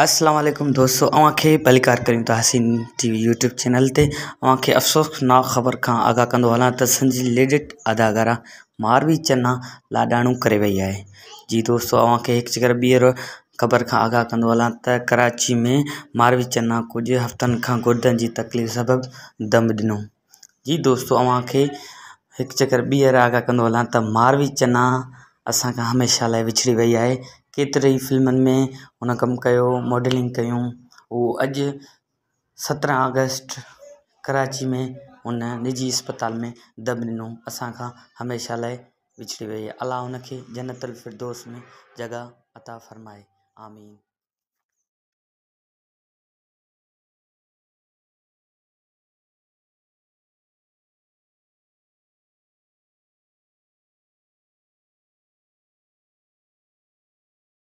السلام عليڪم دوستو اوهان کي ڀليڪار ڪريون ٿا حسين ٽي وي يوٽيوب چينل تي. اوهان کي افسوسناڪ خبر کان آگاهه ڪندو هلان ته سنڌ جي ليڊٽ اداڪارا ماروي چنا لاڏاڻو ڪري وئي آهي. جي دوستو اوهان کي هڪ چڪر ٻيهر خبر کان آگاهه ڪندو هلان ته ڪراچي ۾ ماروي چنا ڪجهه هفتن کان گردن جي تڪليف سبب دم ڏنو. جي دوستو اوهان کي هڪ چڪر ٻيهر آگاهه ڪندو هلان ته ماروي چنا اسان کان هميشه لاءِ وڇڙي وئي آهي. ڪيتري ئي فلمن ۾ هن ڪم ڪيو، ماڊلنگ ڪيون. هو اڄ 17 آگسٽ ڪراچي ۾ هن نجي اسپتال ۾ دم ڏنو، اسان کان هميشه لاءِ وڇڙي وئي. الله هن کي جنت الفردوس ۾ جڳهه عطا فرمائي، آمين.